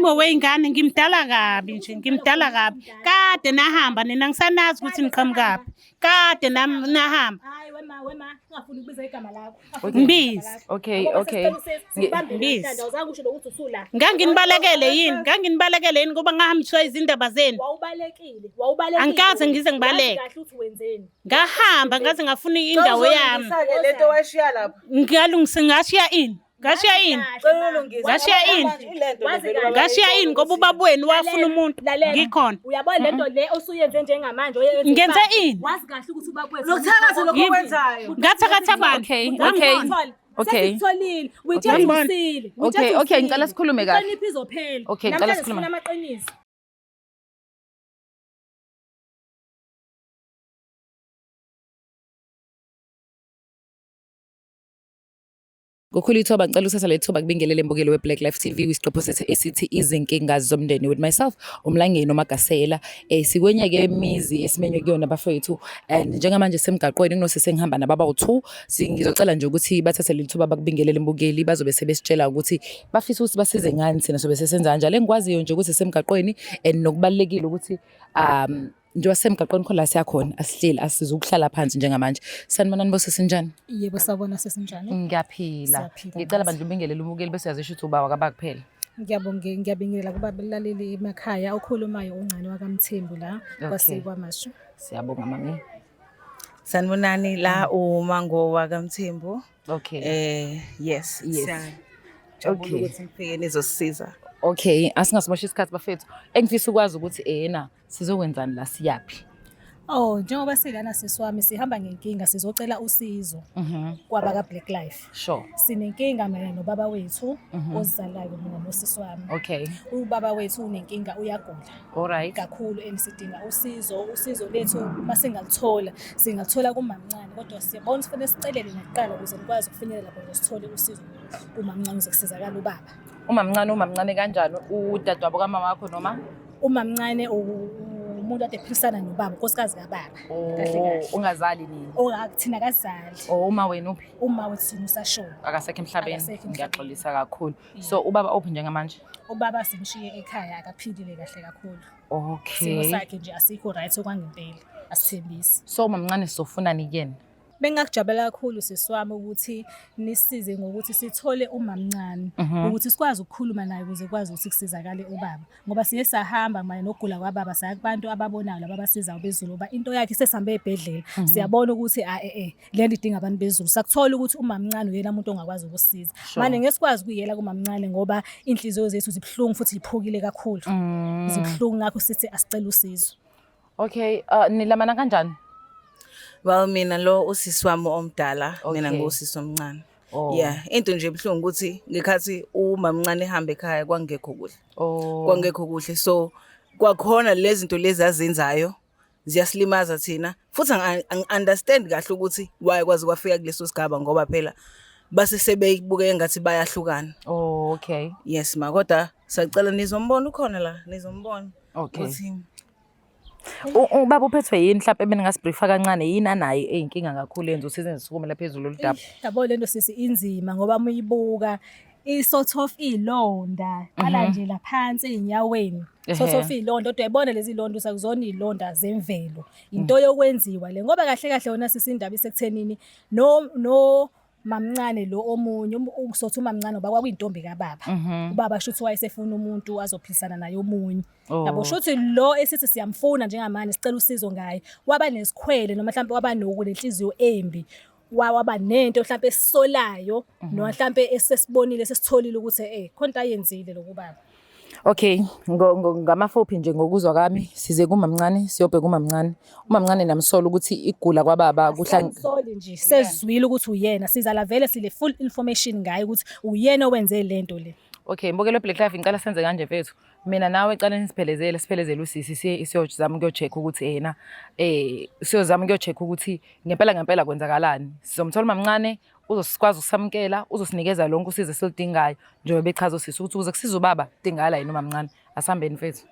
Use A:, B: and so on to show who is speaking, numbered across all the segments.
A: Ngimo wey'ngane ngimdala kabi nje, ngimdala kabi. Kade nahamba nina ngisanazi ukuthi niqhamukaphi. Kade nahamba.
B: Hayi wema wema ungafuni ukubiza igama lakho.
A: Ngibize.
C: Okay.
A: Ngibize.
B: Awuzange usho nokuthi usula.
A: Nganginibalekele yini? Nganginibalekele yini ngoba ngahambiswa izindaba zenu?
B: Wawubalekile, wawubalekile.
A: Angikaze ngize ngibaleke.
B: Wazi kahle ukuthi wenzeni.
A: Ngahamba ngaze ngafuna indawo yami.
D: Uzolungisa-ke lento wayishiya lapho.
A: Ngalungisa ngashiya ini? Ngashiya ini?
D: Cela ulungise.
A: Ngashiya ini?
D: Ilento
B: Wazi
D: le vele
B: kahle.
A: Ngashiya ini ngoba ubaba wenu wafuna umuntu.
B: Lalela.
A: Ngikhona.
B: Uyabona lento le osuyenze njengamanje oyenze.
A: Ngenze ini?
B: Wazi kahle ukuthi ubaba wethu.
D: Lokuthakatha lokho
A: Yimi.
D: okwenzayo.
A: Ngathakatha bani?
C: Okay. Okay.
B: Sesitholile.
A: Ngangibona.
B: Uyitshengisile.
C: Okay, ngicela sikhulume kahle.
B: Inhlonipho izophela.
C: Okay, ngicela
B: Namhlanje
C: sikhulume.
B: sifuna amaqiniso.
C: Ngokhulu ithuba ngicela ukuthatha leli thuba kubingelele mbukeli we-Black Life TV kwisiqephu sethu esithi izinkinga zomndeni with myself uMlangeni uMagasela. Sikwenye-ke imizi esimenywe kuyona bafowethu and njengamanje semgaqweni kunosese ngihamba nababa u-2. Ngizocela nje ukuthi bathathe leli thuba bakubingelele mbukeli, bazobe sebesitshela ukuthi bafisa ukuthi basize ngani, thina sobe sesenza kanjalo. Engikwaziyo nje ukuthi semgaqweni and nokubalulekile ukuthi njengoba sisemgaqweni khona la siyakhona, asihleli, asizukuhlala phansi njengamanje. Sanibonani bosisi, njani?
B: Yebo sawubona sesinjani?
C: Ngiyaphila.
B: Siyaphila
C: Ngicela
B: nathi.
C: bandla ubingelele umukeli bese uyazisho ukuthi uba wakaba kuphela.
B: Ngiyabonga, ngiyabingelela kubalaleli emakhaya. Okhulumayo uNgcane wakaMthembu la
C: Okay.
B: kwaseKwaMashu.
C: Siyabonga mami.
D: Sanibonani la uMango wakaMthembu.
C: Okay.
D: Yes,
C: Yes.
D: siyajabula
C: Okay.
D: ukuthi nifike nizosisiza.
C: Okay, asingasimoshi isikhathi bafethu. Engifisa ukwazi ukuthi ena sizokwenzani la, siyaphi?
B: Oh, njengoba silana sisi wami sihamba ngenkinga, sizocela usizo kwaba ka Black Life.
C: Sure.
B: Sinenkinga mina nobaba wethu ozalayo mina nosisi wami.
C: Okay.
B: Ubaba wethu unenkinga, uyagula
C: All right.
B: kakhulu and sidinga usizo. Usizo lethu masingaluthola, singaluthola kumamncane, kodwa siyabona ukuthi kufanele sicelele nakuqala ukuze nikwazi ukufinyelela khona sithole usizo kumamncane ukuze kusizakale ubaba.
C: Umamncane kanjani? Udadewabo kamama wakho noma?
B: Umamncane umuntu ade ephilisana nobaba, unkosikazi kababa. Kahle kahle.
C: Oh, ungazali nini?
B: Oh, thina akazali.
C: Oh, uma wena uphi?
B: Uma wethu thina usashona.
C: Akasekho emhlabeni.
B: Akasekho emhlabeni.
C: Ngiyaxolisa kakhulu. So ubaba uphi njengamanje?
B: Ubaba simshiye ekhaya, akaphilile kahle kakhulu.
C: Okay.
B: Simo sakhe nje asikho right okwangempela, asithembisi.
C: So mamncane sizofunani kuyena?
B: Bengingakujabulela kakhulu sisi wami ukuthi nisize ngokuthi sithole umamncane ukuthi sikwazi ukukhuluma naye ukuze kwazi ukuthi kusizakale ubaba, ngoba siye sahamba manje nokugula kwababa, saya kubantu ababonayo laba abasizayo bezulu, ngoba into yakhe sesihambe ebhedlela, siyabona ukuthi le nto idinga abantu bezulu. Sakuthola ukuthi umamncane uyena umuntu ongakwazi ukusiza. Manje ngeke sikwazi ukuyela kumamncane ngoba inhliziyo zethu zibuhlungu futhi iphukile kakhulu, zibuhlungu, ngakho sithi asicele usizo.
C: Okay, nilamana kanjani?
D: Well, mina lo usisi wami omdala, mina
C: Okay.
D: ngusisi omncane.
C: Oh.
D: Yeah, into nje ebuhlungu ukuthi ngekhathi umamncane ehamba ekhaya kwangekho kuhle.
C: Oh.
D: Kwangekho kuhle. So kwakhona lezi zinto lezi azenzayo ziyasilimaza thina. Futhi angi-understand kahle ukuthi why kwaze kwafika kuleso sigaba, ngoba phela base sebeyibuke engathi bayahlukana.
C: Oh, okay.
D: Yes ma, kodwa sacela nizombona ukhona la, nizombona.
C: Okay.
D: Ukuthi
C: Ubaba uphethwe yini mhlawumbe beningasibriefa kancane, yini anayo eyinkinga kakhulu yenza ukuthi izinsukumela phezulu lolu daba?
B: Yabo lento sisi inzima ngoba uma uyibuka i-sort of ilonda qala nje la phansi ey'nyaweni, sort of ilonda, kodwa uyayibona lezi londa usakuzona iy'londa zemvelo, into yokwenziwa le, ngoba kahle kahle yona sisi indaba isekuthenini no mamncane lo omunye usothi umamncane ngoba kwakuyintombi kababa. Ubaba shuthi wayesefuna umuntu azophilisana naye omunye. Yabo shuthi lo esithi siyamfuna njengamanje sicela usizo ngaye, waba nesikhwele noma mhlawumbe waba nenhliziyo embi, waba nento mhlawumbe esisolayo noma mhlawumbe esesibonile sesitholile ukuthi khona into ayenzile lokubaba.
C: Okay, ngamafuphi nje ngokuzwa kwami size kumamncane, siyobheka umamncane. Umamncane namsola ukuthi igula kwababa
B: Samsoli nje sezwile ukuthi uyena, siza la vele sile full information ngaye ukuthi uyena owenze lento le.
C: Okay, mbukelo Black Life, ngicela senze kanje mfethu. Mina nawe cela nisiphelezele, siphelezele usisi siye siyozama ukuyocheck ukuthi yena siyozama ukuyocheck ukuthi ngempela ngempela kwenzakalani. Sizomthola umamncane, uzosikwazi ukusamukela, uzosinikeza lonke usizo esiludingayo njengoba bechaza usisi ukuthi ukuze kusize ubaba kudingakala yena umamncane. Asihambeni mfethu.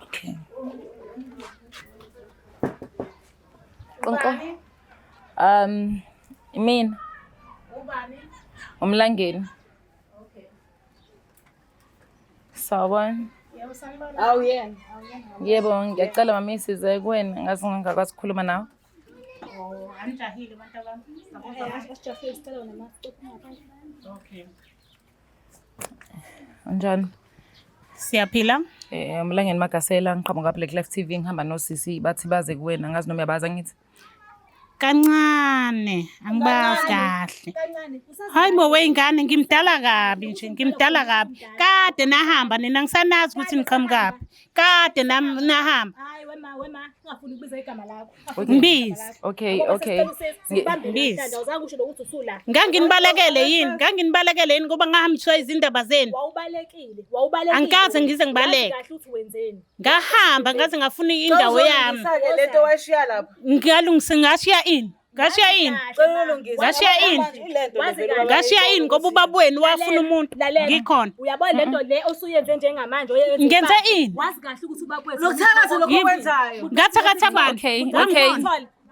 D: Okay.
C: Qonqo. Mina.
A: Ubani?
C: Umlangeni.
A: Okay.
C: Sawubona.
A: Yebo, sanibona.
D: Awu yena.
C: Yebo, ngiyacela mami size kuwena ngaze ngingakwazi ukukhuluma nawe.
A: Oh, anijahile bantu abami. Okay.
C: Unjani?
A: Siyaphila?
C: Umlangeni Magasela ngiqhamuka Black Life TV ngihamba nosisi bathi baze kuwena ngazi noma uyabazi angithi.
A: Kancane, angibazi kahle. Hayi bo weyingane ngimdala kabi nje, ngimdala kabi. Kade nahamba nina ngisanazi ukuthi niqhamukaphi. Kade nahamba.
B: Hayi wema wema, ungafuni ukubiza igama lakho.
A: Ngibize.
C: Okay.
A: Ngibize.
B: Awuzange usho nokuthi usula.
A: Nganginibalekele yini? Nganginibalekele yini ngoba ngahambiswa izindaba zenu?
B: Wawubalekile, wawubalekile.
A: Angikaze ngize ngibaleke.
B: Wazi kahle ukuthi wenzeni.
A: Ngahamba ngaze ngafuna indawo yami.
D: Uzolungisa-ke lento wayishiya lapha.
A: Ngalungisa ngashiya ini? Ngashiya ini?
D: Cela ulungise.
A: Ngashiya ini?
D: Ilento
B: Wazi
D: le vele
B: kahle.
A: Ngashiya ini ngoba ubaba wenu wafuna umuntu.
B: Lalela.
A: Ngikhona.
B: Uyabona lento le osuyenze njengamanje oyenze
A: Ngenze
B: ibaba.
A: ini?
B: Wazi kahle ukuthi ubaba wethu.
D: Lokuthakatha lokho
A: Yimi.
D: okwenzayo.
A: Ngathakatha bani?
C: Okay.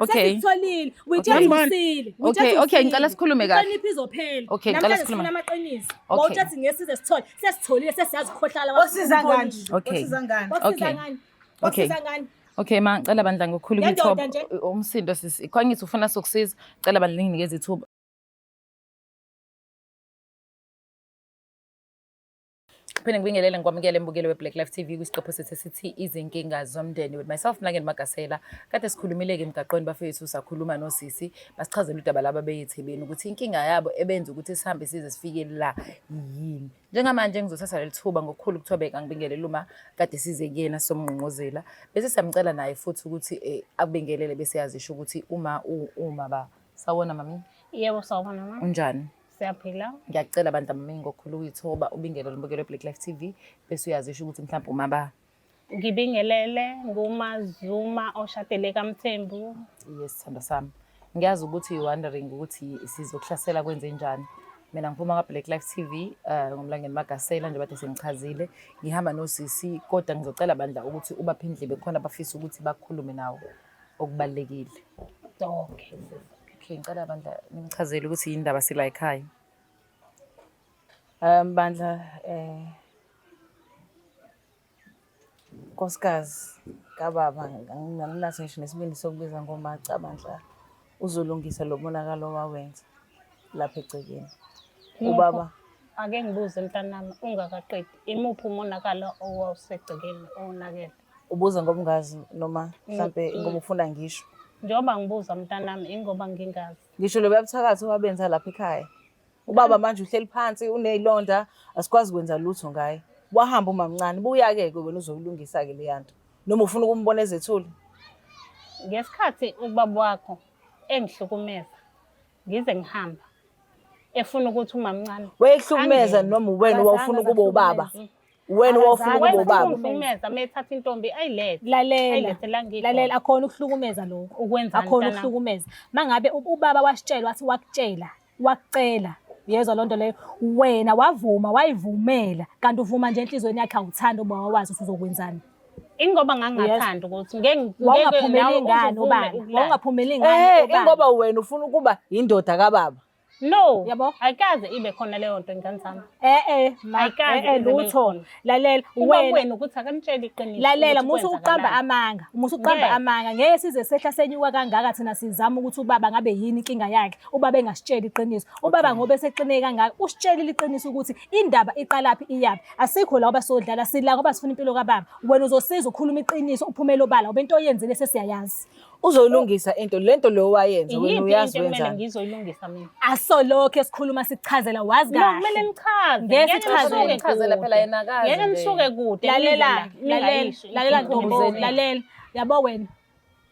C: Okay.
B: Sesitholile.
A: Ngibona.
B: Uyitshengisile.
C: Okay, ngicela sikhulume kahle.
B: Inhlonipho izophela.
C: Okay, ngicela
B: Namhlanje
C: sikhulume.
B: sifuna amaqiniso.
C: Okay.
B: Wawutshathi ngeke size sithole. Sesitholile sesiyazi ukukhohlala.
D: Osiza ngani?
C: Okay.
D: Osiza ngani?
B: Wakusiza
C: Okay.
B: ngani?
C: Okay.
B: Wakusiza ngani?
C: Okay ma, ngicela bandla ngokukhulu
B: Lendoda
C: ukuyithoba.
B: nje.
C: Umsindo sisi. Khwangithi ufuna sokusiza, ngicela bandla ninginikeze ithuba. Phinde ngibingelele ngikwamukele embukeli we-Black Life TV kwisiqephu sethu esithi izinkinga zomndeni with myself Mlangeni Magasela. Kade sikhulumile-ke emgaqweni bafethu sakhuluma nosisi basichazela udaba laba beyethebeni ukuthi inkinga yabo ebenza ukuthi sihambe size sifike la yini. Njengamanje ngizothatha leli thuba ngokukhulu ukuthobeka ngibingelele uma kade size kuyena somngqungqozela bese siyamcela naye futhi ukuthi akubingelele bese yazisho ukuthi uma uma ba sawona mami.
A: Yebo, sawubona mama.
C: Unjani?
A: Siyaphila.
C: Ngiyacela bandla mami ngokukhulu ukuyithoba ubingelele umbukelo weBlack Life TV bese uyazisho ukuthi mhlawumbe uma ba
A: Ngibingelele nguMaZuma oshadele kaMthembu.
C: Yes, sithandwa sami. Ngiyazi ukuthi you wondering ukuthi sizokuhlasela kwenze njani. Mina ngiphuma ka-Black Life TV ngoMlangeni Magasela njengoba sengichazile. Ngihamba nosisi kodwa ngizocela bandla ukuthi ubaphe indlebe khona abafisa ukuthi bakhulume nawo okubalulekile.
A: Okay.
C: Okay, ngicela bandla nimchazele ukuthi yini indaba sila ekhaya.
D: Bandla nkosikazi kababa anginaso ngisho nesibindi sokubiza ngomaca bandla uzolungisa lo monakalo owawenza lapha egcekeni. Ubaba
A: Ake ngibuze mntanami ungakaqedi, imuphi umonakalo owawusegcekeni owonakele?
D: Ubuza ngoba ungazi noma mhlampe ngoba ufuna ngisho.
A: Njengoba ngibuza mntanami ingoba ngingazi.
D: Ngisho lo buthakathi owabenza lapha ekhaya. Ubaba manje uhleli phansi unezilonda asikwazi kwenza lutho ngaye. Wahamba umamncane buya-ke ke wena uzoyilungisa-ke leya nto. Noma ufuna ukumbona ezethule.
A: Ngesikhathi ubaba wakho engihlukumeza ngize ngihamba efuna ukuthi umamncane
D: Wayehlukumeza
A: angene.
D: noma wena wawufuna ukuba ubaba. Wena wawufuna ukuba
A: Wayefuna
D: ubaba.
A: ukungihlukumeza methatha intombi ayilethe.
B: Lalela.
A: Ayilethe la ngikhona.
B: Lalela akhona ukuhlukumeza lokho.
A: Ukwenzani
B: Akhona
A: mntanami?
B: ukuhlukumeza. Mangabe ubaba wasitshela wathi wakutshela, wakucela. Uyezwa lonto leyo, wena wavuma wayivumela kanti uvuma nje enhliziyweni yakhe awuthandi uba wawazi ukuthi uzokwenzani.
A: Ingoba ngangathanda ukuthi ngeke
B: Wawungaphumeli ngani obala? Wawungaphumeli ngani obala?
D: Ingoba wena ufuna ukuba indoda kababa.
A: No,
B: Yabo?
A: ayikaze ibe khona leyo nto ingane zami.
B: Ma,
A: Ayikaze ize ibe
B: lutho.
A: khona.
B: Lalela
A: Uba
B: wena
A: wena ukuthi akanitsheli iqiniso.
B: Lalela
A: ukuthi
B: musu uqamba
A: kwenzakalani.
B: amanga, musu uqamba
A: Ngeke.
B: amanga. Ngeke size sehla senyuka kangaka thina sizama ukuthi ubaba ngabe yini inkinga yakhe. Ubaba engasitsheli iqiniso. Ubaba ngoba eseqineke kangaka usitshelile iqiniso ukuthi indaba iqalaphi iyaphi. Asikho la ngoba sodlala sila ngoba sifuna impilo kababa. Wena uzosiza ukhuluma iqiniso uphumele obala ngoba into oyenzile sesiyayazi.
D: Uzoyilungisa into lento lo wayenza wena
A: Iyiphi
D: uyazi
A: into ekumele
D: wenzani.
A: ngizoyilungisa mina?
B: Asolokho esikhuluma sikuchazela wazi
A: No,
B: kahle.
A: kumele nichaze.
B: Ngeke
A: Ngeke
B: sichaze.
A: nisuke
C: Nichazele
A: kude.
C: phela yena akazi
A: Ngeke
C: nje.
A: nisuke kude.
B: Lalela,
A: nindlela,
B: lalela,
A: ningayisho
B: lalela
A: inkulumo
B: ntombo,
A: zenu.
B: lalela. Yabo wena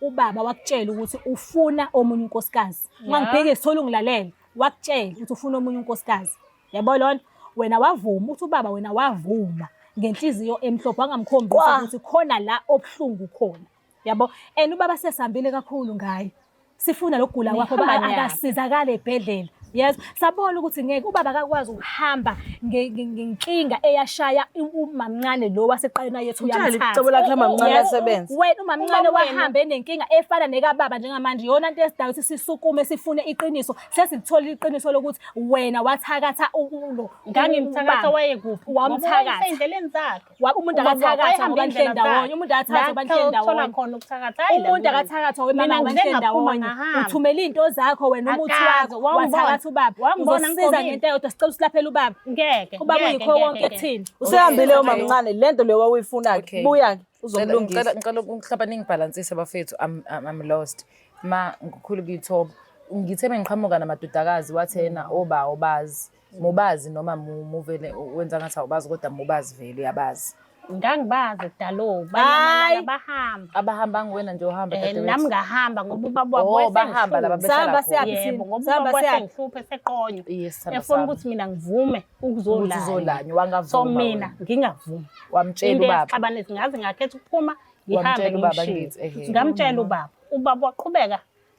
B: ubaba wakutshela ukuthi ufuna omunye unkosikazi. Ungangibheki sithola ungilalela. Wakutshela ukuthi ufuna omunye unkosikazi. Yabo lona wena wavuma uthi ubaba wena wavuma ngenhliziyo emhlophe wangamkhombisa
D: Kwa.
B: ukuthi khona la obuhlungu khona. Yabo and ubaba sesihambile kakhulu ngaye. Sifuna lokugula kwakho
A: Nihamba
B: ba
A: niyaphi?
B: akasizakala ebhedlela. Yes, sabona ukuthi ngeke ubaba akakwazi ukuhamba ngenkinga eyashaya umamncane lo waseqaleni ayethu
D: Utshale
B: uyamthatha.
D: icebo lakhe lamamncane
B: Yes.
D: asebenza.
B: Wena umamncane
A: Ubaba wena.
B: wahamba enenkinga efana nekababa njengamanje iyona nto esidala ukuthi sisukume sifune iqiniso. Sesilithola iqiniso lokuthi wena wathakatha lo
A: Ngangimthakatha
B: ubaba.
A: wayekuphi?
B: Wamthakatha.
A: Wayesey'ndleleni zakhe.
B: Umuntu
A: Ubaba
B: akathakatha
A: wayehamba
B: ngoba nihleli
A: iy'ndlela
B: ndawonye.
A: zakhe.
B: Umuntu akathakatha
A: La
B: ngoba nihleli
A: kuthola
B: ndawonye.
A: khona ukuthakatha. Hhayi la
B: Umuntu
A: mina.
B: akathakathwa wemama
A: Mina
B: ngoba
A: ngize
B: nihleli
A: ngaphuma
B: ndawonye.
A: ngahamba.
B: Uthumela iy'nto zakho wena umuthi
A: Akaze,
B: wakho
A: wangibona.
B: wathakatha ubaba.
A: Wangibona
B: Uzosisiza
A: ngigqokile.
B: ngento eyodwa sicela usilaphele ubaba.
A: Ngeke.
B: Ubaba
A: ngeke,
B: uyikho
A: ngeke,
B: konke
A: ngeke.
B: kuthina.
D: Usehambile
C: Okay.
D: umamncane lento leyo wawuyifuna-ke
C: Okay.
D: buya-ke uzomlungisa.
C: Ngicela mhlawumbe ningibhalansise bafethu I'm lost. Ma ngikhulu kuyithoba. Ngithe mengiqhamuka namadodakazi wathi yena oba awubazi. Mubazi noma muvele wenza ngathi awubazi kodwa mubazi vele uyabazi.
A: Ngangibazi kudalo
B: Hhayi.
A: banyamalala bahamba.
C: Abahamba nguwena nje uhamba dadewethu.
A: Nami ngahamba ngoba ubaba wabo
C: Oh, bahamba laba
A: wayesengihlupha.
C: behlala
B: Sahamba
C: khona.
B: siyaphi
A: Yebo,
B: thina?
A: ngoba
B: Sahamba
A: ubaba
B: siyaphi?
A: wayesengihlupha eseqonywa.
C: Yes, sithando
A: Efuna
C: sami.
A: ukuthi mina ngivume
C: Ukuthi
A: ukuzolanywa.
C: uzolanywa, wangavuma
A: So mina
C: wena.
A: ngingavumi.
C: Wamtshela
A: Into
C: ubaba.
A: eyasixabanisa ngaze ngakhetha ukuphuma ngihambe
C: Wamtshela ubaba
A: ngimshiye.
C: ngithi, ehhe.
A: Ngamtshela ubaba. Ubaba waqhubeka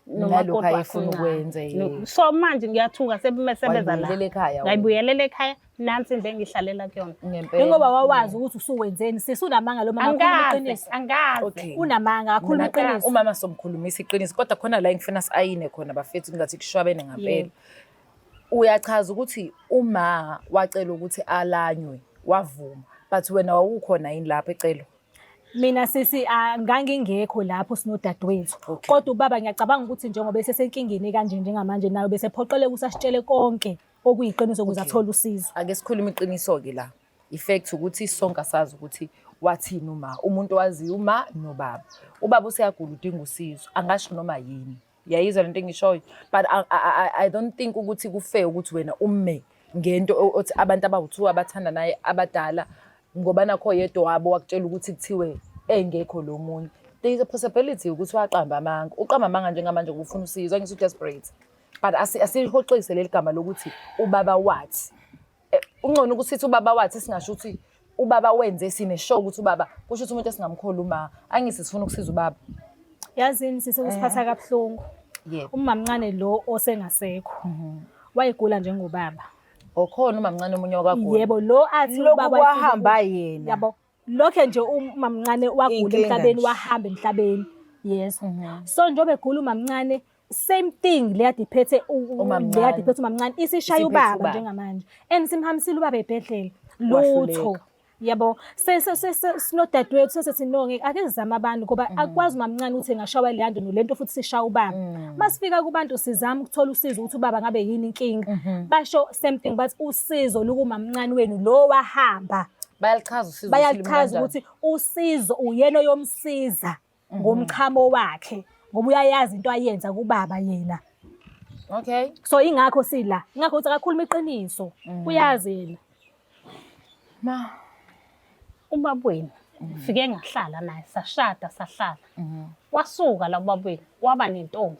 C: Nalokhu
A: nomakoti wakhe
C: ayefuna
A: omncane.
C: ukwenza, yebo.
A: So manje ngiyathuka sebesebeza la.
C: Wayibuyelela ekhaya wena.
A: Ngayibuyelela ekhaya nansi into engihlalela kuyona.
C: Ngempela.
B: Ingoba wawazi ukuthi usuwenzeni sisi unamanga lo mama akhuluma
A: Angazi,
B: iqiniso.
A: angazi.
C: Okay.
B: Unamanga akhuluma
C: Mina
B: iqiniso.
C: umama somkhulumisa iqiniso kodwa khona la engifuna siayine khona bafethu kungathi kushwabene ngampela. Uyachaza ukuthi uma wacela ukuthi alanywe wavuma but wena wawukhona yini lapho ecelo?
B: Mina sisi ngangingekho lapho sinodadewethu.
C: Okay.
B: Kodwa ubaba ngiyacabanga ukuthi njengoba esesenkingeni kanje njengamanje nayo bese phoqeleka ukuthi asitshele konke okuyiqiniso ukuze athole usizo.
C: Ake sikhulume iqiniso-ke la. I-fact ukuthi sonke asazi ukuthi wathini uma umuntu waziyo uma nobaba. Ubaba useyagula udinga usizo angasho noma yini. Uyayizwa lento engishoyo but I don't think ukuthi ku-fair ukuthi wena ume ngento othi abantu abawu-two abathanda naye abadala ngoba nakho oyedwa wabo wakutshela ukuthi kuthiwe engekho lo munye. There is a possibility ukuthi waqamba amanga. Uqamba amanga njengamanje ngoba ufuna usizo angithi u-desperate. But asihoxise leli gama lokuthi ubaba wathi. Ungcono ukuthi sithi ubaba wathi singasho ukuthi ubaba wenze sine sure ukuthi ubaba kusho ukuthi umuntu esingamkholi uma angithi sifuna ukusiza ubaba.
B: Yazini sisi kusiphatha kabuhlungu.
C: Yebo.
B: Umamncane lo osengasekho. Wayegula njengobaba.
C: Okhona umamncane omunye wakagula.
B: Yebo lo athi
D: Lokhu
B: ubaba
D: kwahamba
B: wayefuna
D: yena.
B: Yabo. Lokhe nje umamncane wagula
D: Inkinga
B: emhlabeni
D: nje.
B: wahamba emhlabeni. Yes. So njengoba egula umamncane same thing le yade iphethe
C: Umamncane.
B: le yade iphethe umamncane isishaya
C: Isiphethe
B: ubaba
C: ubaba.
B: njengamanje. And simhambisile ubaba ebhedlela. Lutho.
C: Wahluleka.
B: Yabo sinodadewethu sesithi no ngeke ake sizame abantu ngoba akwazi umamncane ukuthi engashawa le nto nolento futhi sishaya ubaba. Masifika kubantu sizama ukuthola usizo ukuthi ubaba ngabe yini inkinga. Basho same thing bathi usizo lukumamncane wenu lo wahamba.
C: Bayalichaza usizo.
B: Bayalichaza ukuthi usizo uyena oyomsiza ngomchamo wakhe ngoba uyayazi into ayenza kubaba yena.
C: Okay.
B: So ingakho sila, ingakho ukuthi akakhuluma iqiniso. Uyazi yena.
C: Ma
A: Ubaba wenu fike ngahlala naye sashada sahlala. Wasuka la ubaba wenu waba nentombi.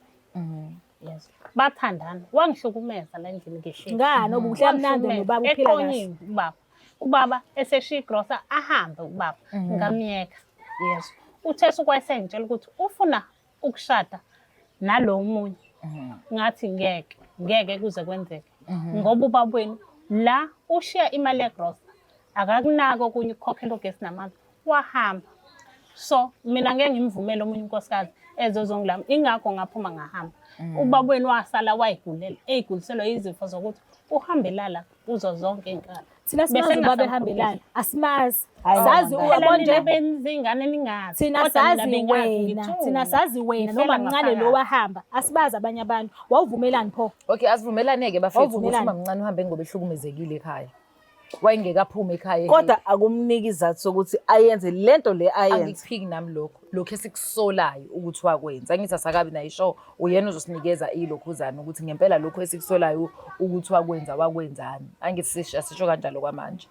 A: Yes. Bathandana wangihlukumeza la endlini ngihleli.
B: Ngani obuhle kamnandi nobaba uphila kahle.
A: Eqonyiwe ubaba. Ubaba eseshiya igrosa ahambe ubaba ngamyeka. Yes. Uthe sukwayesengitshela ukuthi ufuna ukushada nalo munye. Ngathi ngeke, ngeke kuze kwenzeke. Ngoba ubaba wenu la ushiya imali yegrosa akakunaki okunye ukukhokhela ugesi namanzi wahamba. So mina ngeke ngimvumele omunye unkosikazi ezozongilama ingakho ngaphuma ngahamba. Ubaba wenu wasala wayigulela, eyiguliselwa izifo zokuthi uhambelala kuzo zonke iy'nkalo.
B: Thina
A: Bese
B: simazi ubaba
A: ngingasamkhulisa.
B: ehambelana, asimazi.
D: Hayi,
B: Sazi
D: ngempela.
B: uyabo
A: Phela
B: nje
A: nina benzingane ningazi.
B: thina
A: Kodwa mina
B: sazi
A: bengazi,
B: wena,
A: ngithule.
B: thina sazi wena
A: Ngifela
B: noma mncane lo
A: ngaphakathi.
B: wahamba, asibazi abanye abantu. Wawuvumelani pho?
C: Okay, asivumelane-ke bafethu ukuthi
B: Wawuvumelana.
C: umamncane uhambe ngoba ehlukumezekile ekhaya. Wayengeke aphume ekhaya.
D: Kodwa akumniki isizathu sokuthi ayenze lento le ayenze.
C: Angikuphiki nami lokho. Lokho esikusolayo ukuthi wakwenza. Angithi asakabi nayo isho uyena ozosinikeza ilokhuzana ukuthi ngempela lokho esikusolayo ukuthi wakwenza wakwenzani. Angithi asisho kanjalo kwamanje.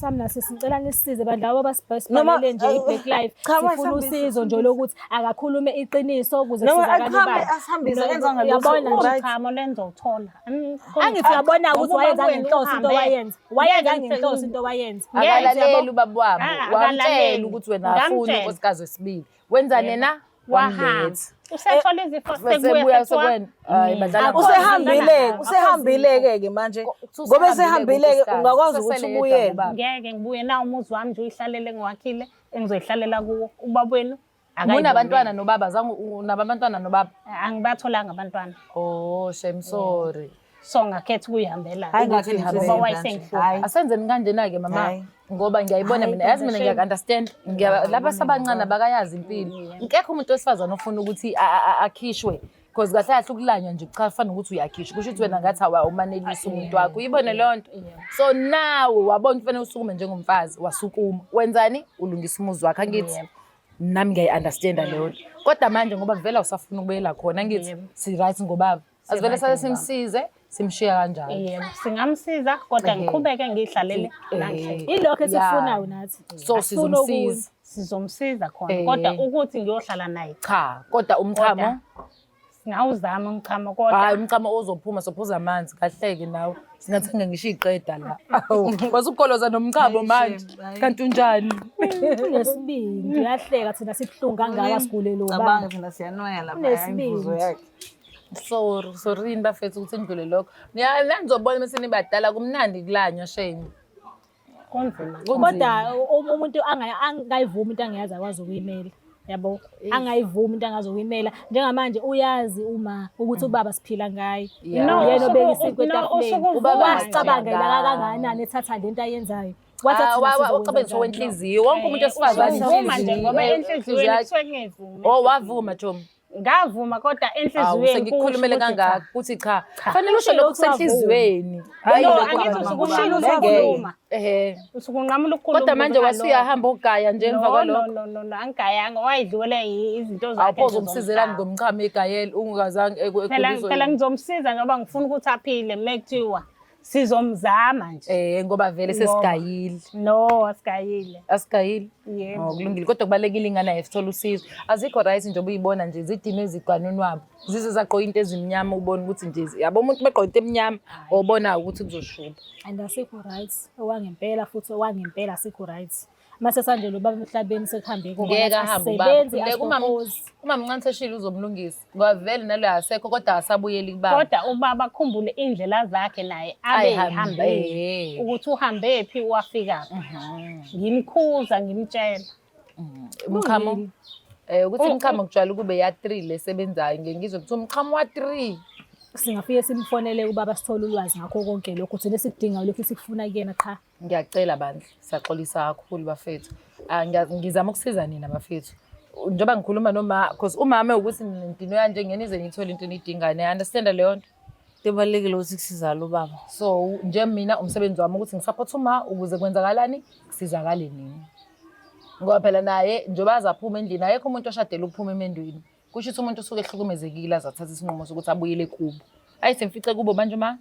B: Sami nasi sicela nisisize bandla labo
D: Noma,
B: basibhalele nje i-Black Life.
D: cha,
B: Sifuna
D: asihambise,
B: usizo nje lokuthi akakhulume iqiniso ukuze
D: Noma,
B: kusizakale
D: akuhambe,
B: ubaba.
D: asihambise, akenzanga lutho.
B: Uyabona nje.
D: Right.
A: Umchamo lenza uthola.
B: Angithi uyabona ukuthi
A: Ngoba
B: wayenza
A: ubaba wenu
B: ngenhloso into
A: uhambe.
B: wayenza. Wayenza
A: Ngeke
B: ngenhloso into wayenza.
A: Ngeke,
C: Akalaleli ubaba wabo.
A: Ah,
C: Wamtshela
A: akalaleli.
C: ukuthi wena afuni
A: Ngamtshela.
C: unkosikazi wesibili. Wenzani yena?
A: Wahamba.
C: Wamletha.
A: Usethola izifo
C: Sebuya
A: sekubuya sekuthiwa
C: sekwena. Hayi badlala.
A: Akho-
D: Usehambile,
A: Akho
D: usehambile-ke ke manje. Ngoba esehambile-ke ungakwazi ukuthi ubuyele.
A: Ngeke ngibuye na umuzi wami nje uyihlalele ngiwakhile engizoyihlalela kuwo ubaba wenu.
C: Unabantwana nobaba, zange unabantwana nobaba.
A: Angibatholanga abantwana.
C: Oh, shame, sorry.
A: So ngakhetha ukuyihambela.
D: Hayi, ngakhe
A: Ngoba
D: ngihambele
A: wayesengihlupha.
D: Hayi.
C: Asenzeni kanjena-ke mama
D: Hayi.
C: ngoba ngiyayibona mina, yazi mina ngiyaku-understand. Laba sabancane abakayazi impilo. Nkekho umuntu wesifazane ofuna ukuthi akhishwe because kahle kahle ukulanywa nje cha kufana ukuthi uyakhishwa, kusho ukuthi wena ngathi awumanelisi umuntu wakho, uyibone leyo nto. So nawe wabona kufanele usukume njengomfazi, wasukuma wenzani, ulungisa umuzi wakho, angithi nami ngiyayi-understanda leyo nto. Kodwa manje ngoba vele awusafuni ukubuyela khona, angithi si-right ngobaba, asivele sale simsize simshiya kanjalo.
A: Yebo, singamsiza kodwa ngiqhubeke ngihlalele la ngihleli.
B: Ilokho esikufunayo nathi.
C: So
B: Asifuni okunye.
C: sizomsiza.
A: Sizomsiza khona kodwa ukuthi ngiyohlala naye
C: Cha, kodwa umchamo,
A: singawuzama umchamo kodwa
C: hayi umchamo ozophuma sophuza amanzi kahleke nawe. Singathenga ngisho iqeda la. Awu, wasukoloza nomchamo manje. Kanti unjani?
B: Unesibindi, uyahleka thina sibuhlungu kangaka sigulele ubaba.
D: Cabanga thina siyanwaya lapha
B: Unesibindi.
D: imivuzo yakhe.
C: Sorry, sorry yini bafethu ukuthi nidlule lokho. Niya nizobona mase nibadala kumnandi kulanywa shame.
A: Kunzima.
B: Kodwa umuntu angayivumi into angayazi akwazi ukuyimela. Yabo, angayivumi into angazi ukuyimela. Njengamanje uyazi uma ukuthi ubaba siphila ngaye.
C: Yeah.
A: No,
B: Yena obeka isinkwa
A: no,
B: etafuleni.
A: usuke
C: Ubaba
A: uvuma
B: Wasicabangela
C: nje.
B: kangakanani ethatha lento ayenzayo. Wathi thina
C: Wacabangisa
B: sizokwenza
C: wenhliziyo. Wonke umuntu wesifazane
A: Usuvuma nje ngoba
C: inhliziyo
A: enhliziyweni
C: yakhe.
A: kusuke kungevumi.
C: Oh, wavuma Chomi.
A: Ngavuma kodwa
C: Awu
A: enhliziyweni
C: sengikukhulumele
A: kusho ukuthi
C: kangaka ukuthi cha. Fanele usho lokhu
B: Ushilo ukuthi
C: kusenhliziyweni. Hayi
A: No,
C: lokhu
A: angithi
C: abanye.
A: usuke ushilo
D: Ngeke.
A: usuvuma.
C: Ehhe.
A: Usuke unqamula ukukhuluma.
C: Kodwa manje
A: ukuthi
C: wasuyahamba ukugaya nje emva
A: No,
C: kwalokho.
A: no, no, no, angigayanga wayidluwele izinto zakhe.
C: Awupho
A: nje
C: uzomsizelani
A: zomhlaba.
C: ngomchamo egayela ungazange
A: Phela
C: ekhuliswe
A: phela
C: yini?
A: ngizomsiza ngoba ngifuna ukuthi aphile mekuthiwa sizomzama nje.
C: Ngoba vele sesigayile.
A: No, asigayile.
C: Asigayile.
A: Yebo.
C: Oh, kulungile kodwa kubalekile ingane yayo sithola usizo. Azikho right nje ubuyibona nje zidinwe izigwanunwabo. Zize zagqoka into ezimnyama ubone ukuthi nje yabo umuntu begqoka into emnyama obona ukuthi kuzoshuba.
B: And asikho right owangempela futhi owangempela asikho right. Mase sanje lo baba emhlabeni sekuhambe
C: Ngeke ahambe ubaba.
B: asisebenzi
C: Khululeka, umama
B: asitokozi.
C: umama mncane seshilo uzomlungisa. Ngoba vele nalo asekho kodwa asabuyeli kubaba.
A: Kodwa ubaba akhumbule indlela zakhe naye abe
C: Ayihambe.
A: ihambile ukuthi uhambe phi wafika phi. Ngimkhuza ngimtshela.
C: Umchamo ukuthi umchamo kujwayele kube ya 3 lesebenzayo ngeke ngizwe kuthiwa umchamo wa 3.
B: Singafike simfonele ubaba sithole ulwazi ngakho konke lokho thina esikudingayo lokhu esikufuna kuyena qha.
C: Ngiyacela bandla, siyaxolisa kakhulu bafethu. Ngizama ukusiza nina bafethu. Njengoba ngikhuluma noma because umama ukuthi ngidinwe kanje ngeke nize niyithole into eniyidingayo. Niya-understand leyo nto?
D: Kubalulekile ukuthi kusizale ubaba.
C: So nje mina umsebenzi wami ukuthi ngisupport uma ukuze kwenzakalani kusizakale nini. Ngoba phela naye njengoba azaphuma endlini akekho umuntu oshadela ukuphuma emendweni. Kusho ukuthi umuntu usuke ehlukumezekile azathatha isinqumo sokuthi abuyele kubo. Ayi semfice kubo manje ma.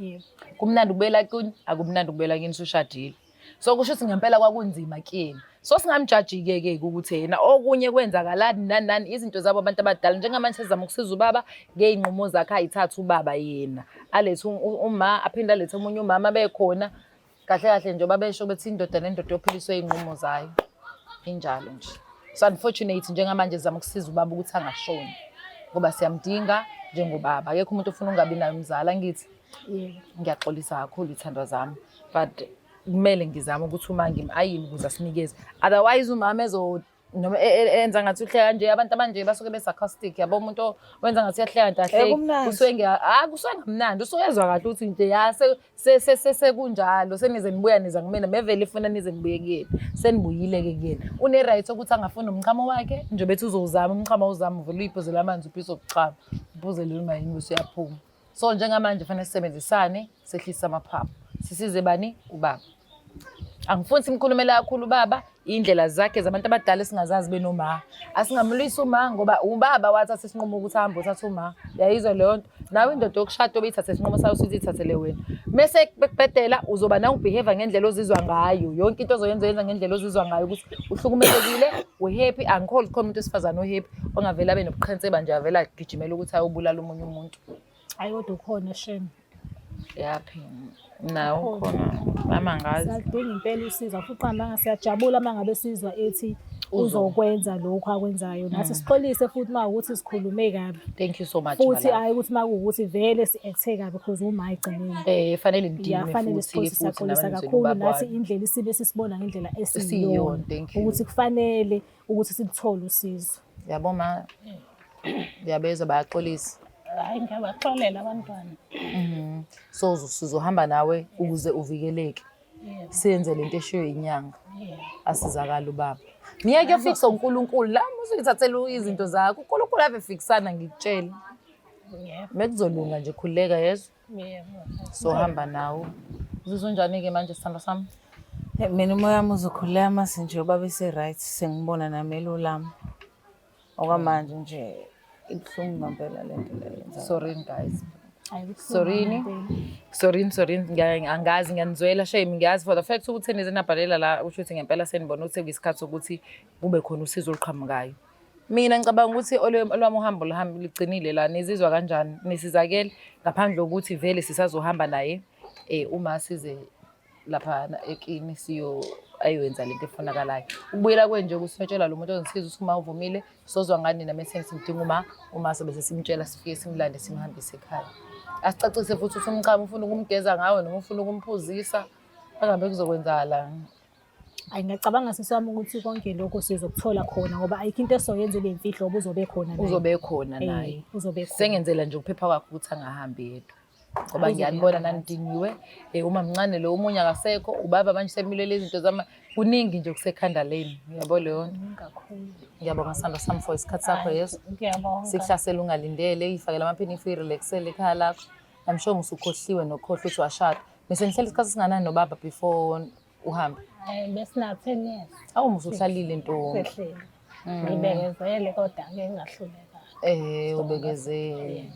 B: Yebo.
C: Kumnandi ukubuyela kini, akumnandi ukubuyela kini usushadile. So kusho ukuthi ngempela kwakunzima kuyena. So singamjaji-ke ke ukuthi yena okunye kwenzakalani nani nani izinto zabo abantu abadala. Njengamanje sesizama ukusiza ubaba ngey'nqumo zakhe ayithathe ubaba yena. Alethe uma aphinde alethe omunye umama bekhona. Kahle kahle njengoba besho bethi indoda nendoda yophiliswe iy'nqumo zayo. Injalo nje. So unfortunate njengamanje sizama ukusiza ubaba ukuthi angashoni. Ngoba siyamdinga njengobaba. Akekho umuntu ofuna ukungabi naye umzali angithi.
B: Yebo.
C: Ngiyaxolisa kakhulu ithandwa zami but kumele ngizame ukuthi uma ngim-ayini ukuze asinikeze. Otherwise umama ezo noma enza ngathi uhleka nje abantu abanje basuke be-sarcastic yabo umuntu wenza ngathi uyahleka kanti ahleki.
D: Kumnandi.
C: Kusuke kusuke ngamnandi usuke ezwa kahle ukuthi nje ya sekunjalo senize nibuya niza kumina mevele ifuna nize nibuye kuyena senibuyile-ke kuyena. Une-right ukuthi angafuni umchamo wakhe nje bethi uzowuzama umchamo awuzama uvele uyiphuzele amanzi uphise ukuchama uphuzele noma yini bese uyaphuma. So njengamanje fanele sisebenzisane sehlise amaphaphu sisize bani ubaba. Angifuni simkhulumele kakhulu ubaba indlela zakhe zabantu abadala esingazazi benoma. Asingamlwisi uma ngoba ubaba wathatha isinqumo ukuthi ahambe uthatha uma. Uyayizwa leyo nto? Nawe indoda yokushada obeyithathe isinqumo sayo usuthi ithathele wena. Mese bekubhedela uzoba nawe ubehave ngendlela ozizwa ngayo. Yonke into ozoyenza yenza ngendlela ozizwa ngayo ukuthi uhlukumezekile, uhappy, angikholwa khona umuntu wesifazane ohappy ongavele abe nobuqhenseba nje avele agijimele ukuthi ayobulala omunye umuntu.
B: Hayi kodwa ukhona shame.
C: Yaphi? Nawo khona. Mama ngazi.
B: Siyalidinga impela usizo. Futhi manga siyajabula uma ngabe sizwa ethi Uzokwenza lokhu akwenzayo. Nathi sixolise futhi uma ukuthi sikhulume kabi.
C: Thank you so much.
B: Futhi
C: my love.
B: Hayi ukuthi uma kuwukuthi vele si-acte kabi because uma egcineni.
C: Fanele
B: Ya,
C: nidinwe
B: fanele
C: futhi-ke
B: sixolise,
C: futhi
B: siyaxolisa
C: nabanizweni
B: kakhulu
C: ubaba
B: nathi
C: wami.
B: Indlela isibe sisibona ngendlela
C: Esiyiyona,
B: esiyiyona
C: thank you.
B: ukuthi kufanele ukuthi sikuthole usizo.
C: Yabo ma, ngiyabezwa bayaxolisa.
A: Hhayi, ngiyabaxolela abantwana.
C: So sizohamba nawe ukuze uvikeleke.
A: Yebo.
C: Siyenze lento eshiyo inyanga.
A: Yebo.
C: Asizakala ubaba. Miyeke ufikisa uNkulunkulu la usuyithathela izinto zakho. uNkulunkulu ave fikisana, ngikutshela.
A: Yebo.
C: Bekuzolunga nje, khululeka yezwa.
A: Yebo.
C: Sohamba nawe. Uzizwa njani-ke manje, sithandwa sami?
D: Mina umoya wami uzokhululeka mase nje ubaba ese-right, sengibona nami elulama. Okwamanje nje ibuhlungu ngempela le nto le yenzayo.
C: Sorry guys.
B: Hayi, kubuhlungu
C: Sorry.
B: ngempela.
C: Sorry, sorry, angazi, ngiyanizwela shame, ngiyazi for the fact ukuthi nize nabhalela la usho ukuthi ngempela senibona ukuthi sekuyisikhathi sokuthi kube khona usizo oluqhamukayo. Mina ngicabanga ukuthi olwami uhambo luhambe ligcinile la. Nizizwa kanjani? Nisizakele ngaphandle kokuthi vele sisazohamba naye uma size lapha ekini siyo ayoyenza lento efunakalayo. Ukubuyela kwenje ukuthi lo muntu ozongisiza ukuthi uma uvumile sozwa ngani nami simdinga uma sobe sesimtshela, sifike simlande, simhambise ekhaya. Asicacise futhi ukuthi umchamo ufuna ukumgeza ngawo noma ufuna ukumphuzisa, angabe kuzokwenzakala.
B: Ayi, ngiyacabanga sisi wami ukuthi konke lokho sizokuthola khona ngoba ayikho into esoyenza ibe imfihlo ngoba uzobe khona naye.
C: Uzobe khona naye.
B: Uzobe khona.
C: Sengenzela nje ukuphepha kwakhe ukuthi angahambi yedwa. Ngoba
B: Uzobe
C: ngiyanibona
B: right.
C: Nanidingiwe, uma mncane lo omunye akasekho, ubaba manje semilele izinto zama kuningi nje kusekhanda leni. Uyabo leyo nto.
A: Kakhulu.
C: Ngiyabonga sithandwa sami for isikhathi sakho yeso.
A: Ngiyabonga.
C: Sikuhlasela ungalindele, ifakele amaphini, irelaxele ekhaya lakho. I'm sure usukhohliwe nokukhohlwa ukuthi washada. Bese nihlala isikhathi esinganani nobaba before uhambe?
A: Besina 10 years.
C: Awu, musuhlalile ntombi.
A: Sehleli. Ngibekezele kodwa-ke ngahluleka.
C: Ubekezele.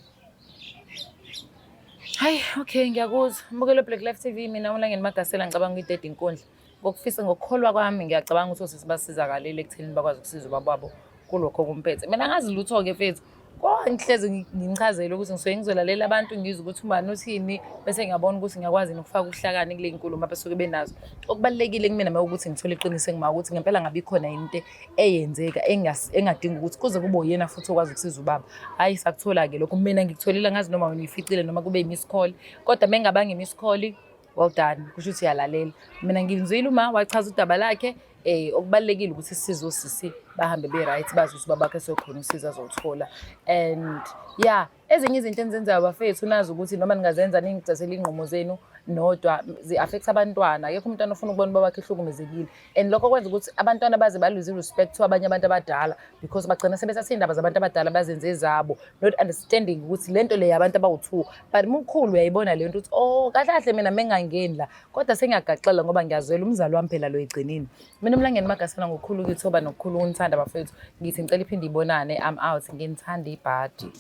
C: Hayi, okay, ngiyakuzwa. Mbukelo Black Life TV, mina uLangeni Magasela, ngicabanga uyideda inkundla. Ngokufisa, ngokukholwa kwami, ngiyacabanga ukuthi osisi basizakalile ekutheni bakwazi ukusiza ubaba wabo kulokho okumphethe. Mina angazi lutho-ke mfethu. Konke ngihlezi ngichazele ukuthi ngisuke ngizolalela abantu, ngizwe ukuthi ubani uthini, bese ngiyabona ukuthi ngiyakwazi nokufaka uhlakani kule nkulumo abasuke benazo. Okubalulekile kumina uma ukuthi ngithole iqiniso engima ukuthi ngempela ngabe ikhona into eyenzeka engadingi ukuthi kuze kube uyena futhi okwazi ukusiza ubaba. Hhayi, sakuthola-ke lokho. Mina ngikutholile, angazi noma wena uyificile noma kube i-miss call. Kodwa uma engabanga i-miss call, well done, kusho ukuthi uyalalela. Mina ngimzwile uma wachaza udaba lakhe. Okubalulekile ukuthi sisize osisi bahambe be-right, bazi ukuthi ubaba wakhe sekhona usizo azoluthola. And yeah, ezinye izinto enizenzayo bafethu, nazi ukuthi noma ningazenza ningithathele iy'nqumo zenu nodwa, zi-affect abantwana. Akekho umntwana ofuna ukubona ubaba wakhe ehlukumezekile. And lokho kwenza ukuthi abantwana baze ba-lose i-respect to abanye abantu abadala because bagcina sebethatha iy'ndaba zabantu abadala bazenze ezabo, not understanding ukuthi le nto le yabantu abawu-two. But uma ukhulu uyayibona le nto ukuthi oh, kahle kahle mina mengangeni la, kodwa sengiyagaxela ngoba ngiyazwela umzali wami phela lo egcinini. Mina uMlangeni Magasela, ngokukhulu ukuyithoba nokukhulu ukunithanda bafethu, ngithi ngicela iphinde ibonane. I'm out, nginithanda ibhadi.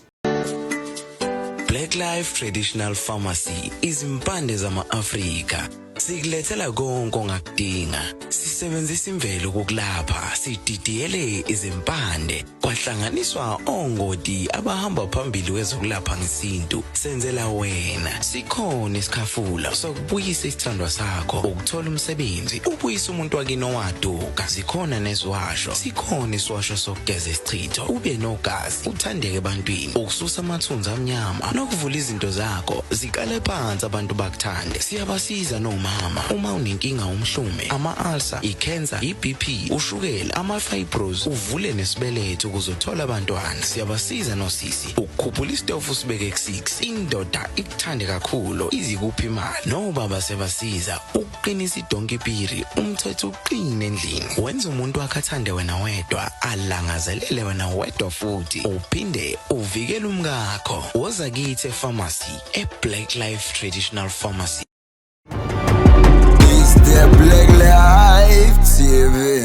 E: Black Life Traditional Pharmacy, izimpande zama-Afrika. Sikulethela konke ongakudinga. Sisebenzisa imvelo ukukulapha, sididiyele izimpande, kwahlanganiswa ongoti abahamba phambili kwezokulapha ngesintu. Senzela wena. Sikhona isikhafula sokubuyisa isithandwa sakho, ukuthola umsebenzi, ubuyisa umuntu wakini owaduka. Zikhona neziwasho. Sikhona isiwasho sokugeza isichitho, ube nogazi, uthandeke ebantwini, ukususa amathunzi amnyama nokuvula izinto zakho ziqale phansi abantu bakuthande. Siyabasiza nomama uma unenkinga, umhlume, ama-ulcer, i-cancer, i-BP, ushukela, ama-fibros, uvule nesibeletho ukuze uthole abantwana. Siyabasiza nosisi ukukhuphula isitofu sibeke ku-6, indoda ikuthande kakhulu, izikuphi imali. Nobaba sebasiza ukuqinisa idonki piri, umthetho uqine endlini, wenza umuntu wakhe athande wena wedwa, alangazelele wena wedwa, futhi uphinde uvikele umkakho. Woza kithi e-pharmacy, e-Black Life Traditional Pharmacy.
F: It's the Black Life TV.